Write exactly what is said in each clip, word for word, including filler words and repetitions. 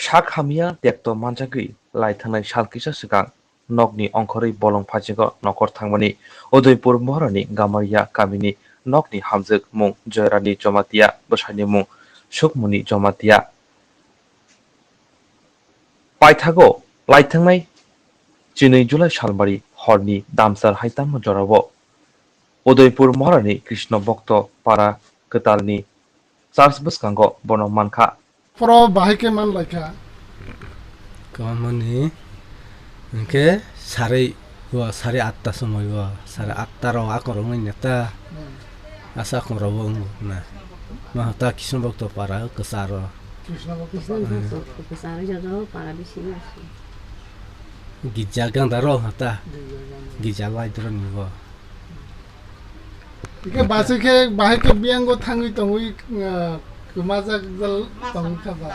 Sak hamya tekto manjagwi lai thangnai sal kisa swkang nokni ongkhorwi bolong phajigo nokor thangmani Udaipur Moharani Gamaria kamini nokni hamjwk mung Joyrani Jomatia, bwsaini mung Sukmoni Jomatia. Paithago lai thangnai chinwi July salmari horni damsar hai tamo jorao Udaipur Moharani Krishna Bhakta Para kwtalni church bwskango bono mankha. Phoro bahai khe man lai kha. Kwbangmani hwnkhe sari o sari atta somoi o, sari atta rok akorok wngya ta. Hmm. Asa akorok bo wngna. Ma ta Krishna Bhakta Para kwcharo. Krishna Bhakta Para. Krishna Bhakta kwcharo joto para bisingo. Gija ganda rok hata. Gija ganda. Gija lai doro ni bo. Hingke basi khe bahai khe biyango thangwi tongwi, ah, kwmajak jal tongwi kha ba.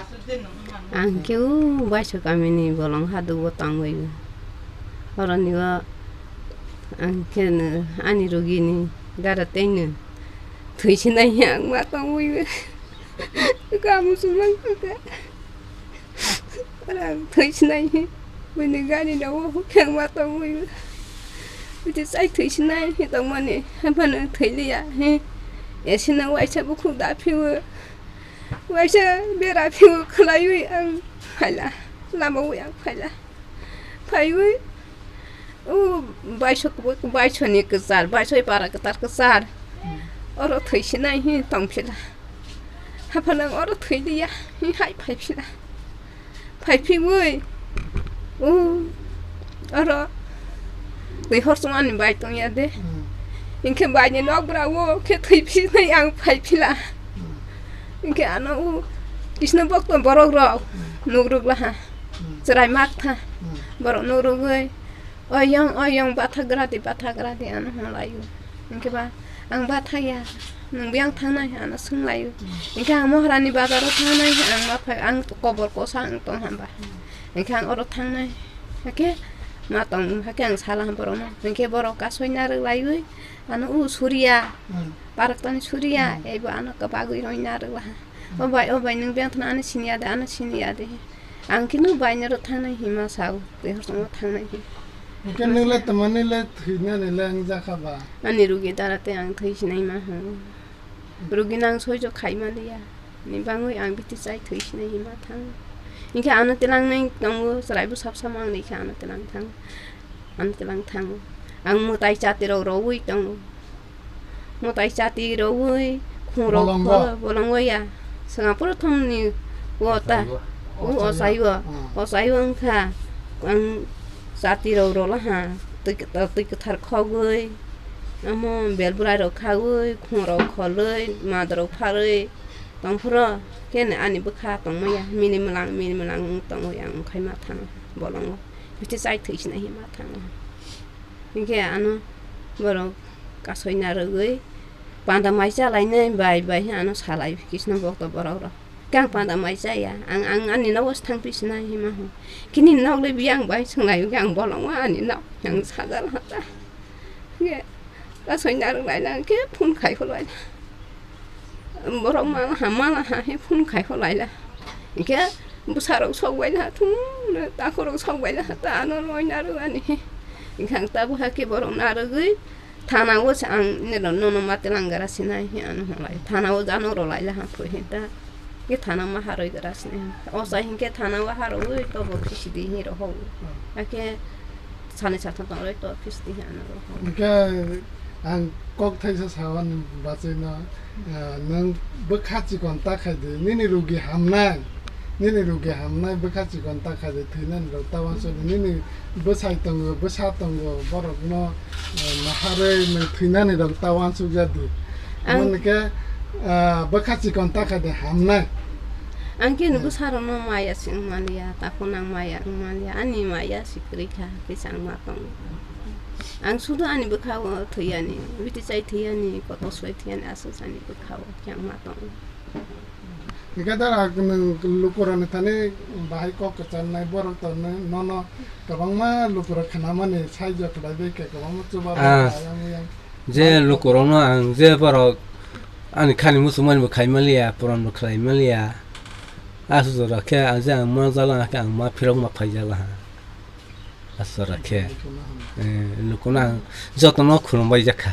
Ang khe o Baisok kamini bolong hadugo tongwi. Oroni o ang khe no ani rugini dara teino thwisinai ang ma tongwi. Kamu sumang kha. Rang thwi sinai hi, buini gari no o hukhe ma tongwi. Buti chai thwi sinai hi tongmani, haphano thwi liya hi. Esino waisa bukhuk da phiwo, waisa bera phiwo khwlaiwi ang phaila, lama wi ang phaila. Phaiwi, o baisok, baisoni kwchar, baisoi para kwchar kwchar. Hmm. Oro thwi sinai hi tongphila. Haphano oro thwi liya hi hai phaiphila. Phai phiwi, o, oro twi hor chwng ani bai tongya de. Hmm. Hinkhe bai ni nok bra o khe thwi phinai ang phai phila. Hmm. Hinkhe ano o Krishna bhakto borok rok, hmm, nuk rwk laha. Hmm. Chwrai mak tha. Hmm. Borok nuk rwgwi, "Oyong, oyong, batha gra di, batha gra di," ano hwnlai o. Hinkhe ba, "Ang batha ya, nwng biyang thangnai?" ano swnglaio. Hinkhe ang Moharani bazaro thangnai, ang ma phai, ang kobor kosa ang tong hamba. Hinkhe ang oro thangnai. Hakhe ma tong, hakhe ang sala borokno. Hinkhe borok kasoi narwk laiwi, ano o Suriya, hmm, parok tani Suriya, hmm, ebo ano kwbagwi roi narwk laha. O bai, o bai, nwng biyang thana ano siniya de, ano siniya de. Ang khe nwng bai naro thangnai hima sao, twi hor chwng thangnai hi. Hingke nwng le tongmani le thwinani le wng jakha ba? Ani rugi dara tei ang thwi sinai ma hwn. Rugi nang soijo khai ma liya. Ni bangwi ang biti chai thwi sinai hima thang. Hingke ano tilang nai tongo, chwrai bo sap sama ang ni khe ano tilang thang. Ano tilang thang. Ang mwtai chati rok rowi tongo. Mwtai chati rowi, khungrok bolongo. Kho-, bolongo ya. Swngaporo thongni o ta, o ochai o, ochai o wngkha. Ang chati rok rolaha, twi kwthar, twi kwthar khogwi, omo bel bwrai rok khawi, khungrok kholwi, madrok pharwi tongphuru, khe ani bwkha tongmaya, mini mwlang, mini mwlang wng tongwi ang wngkhai ma thang bolongo. Bithi chai thwi sinai hi ma thang. Hinkhe ano borok kasoi narwgwi panda mai chalainai bai bai ano salai Krishna bhakto borok rok. Khe ang panda mai chaya, ang, ang ani nogo thang phi sinai hima hwn. Kini nok le biyang bai swnglai khe ang bolong ani nok ang sajal hata. Khe kasoi narwk laina khe phone khai kholai. Borok mala ha, mala ha he phone khai kholai la. Hinkhe bwsarok sok bai la thung, takhurok sok bai la ta ano loi narwk ani. Hinkhe ang tabuk hakhe borok narwgwi thana o se ang nino nono ma telang gra sinai he ano hwnlai. Thana o jano rwlai la ha phui he ta. Khe thana ma haroi gra sinai. O sai hinkhe thana o haroi tobo phisidi he rohok. Hakhe sani satham tong roi to phisidi he ano rohok. Hinkhe ang kok thaisa sawan bachai no, ah, nwng bwkha chikon ta khai di, nini rugi hamnai, nini rugi hamnai bwkha chikon ta khai di, thwinani rok ta wansuk di, nini bwsai tongo, bwsa tongo, borok no, ah, naharwi nwng thwinani rok ta wansuk ya di. Ang Mani khe, ah, bwkha chikon ta khai di hamnai. Ang khe Hmm. bwsa rok no maya se wng maliya, takhuk nang maya wng maliya, ani maya se kwrwi kha, kisa wng ma tongo. Ang sudu ani bwkha o thwi ani, biti chai thwi ani, kotor soi thwi ani, aswk ani bwkha o khe wng ma tongo. Hingke da nwng lukurokni thani bahai kok kwcharnai borok tongnai, nono kwbangma lukurok khnamani saijo khlai bai khe kwbangma chubachu Ah, ayang oyang. Je lukurokno ang je borok ani khani muchungmani bo khai maliya, puron bo khlai maliya. Aswk jora khe ang je ang ma jala khe ang ma phirok ma phai jala ha. Aswk jora khe. Eh, lukuno ang jotono khulumbai jakha.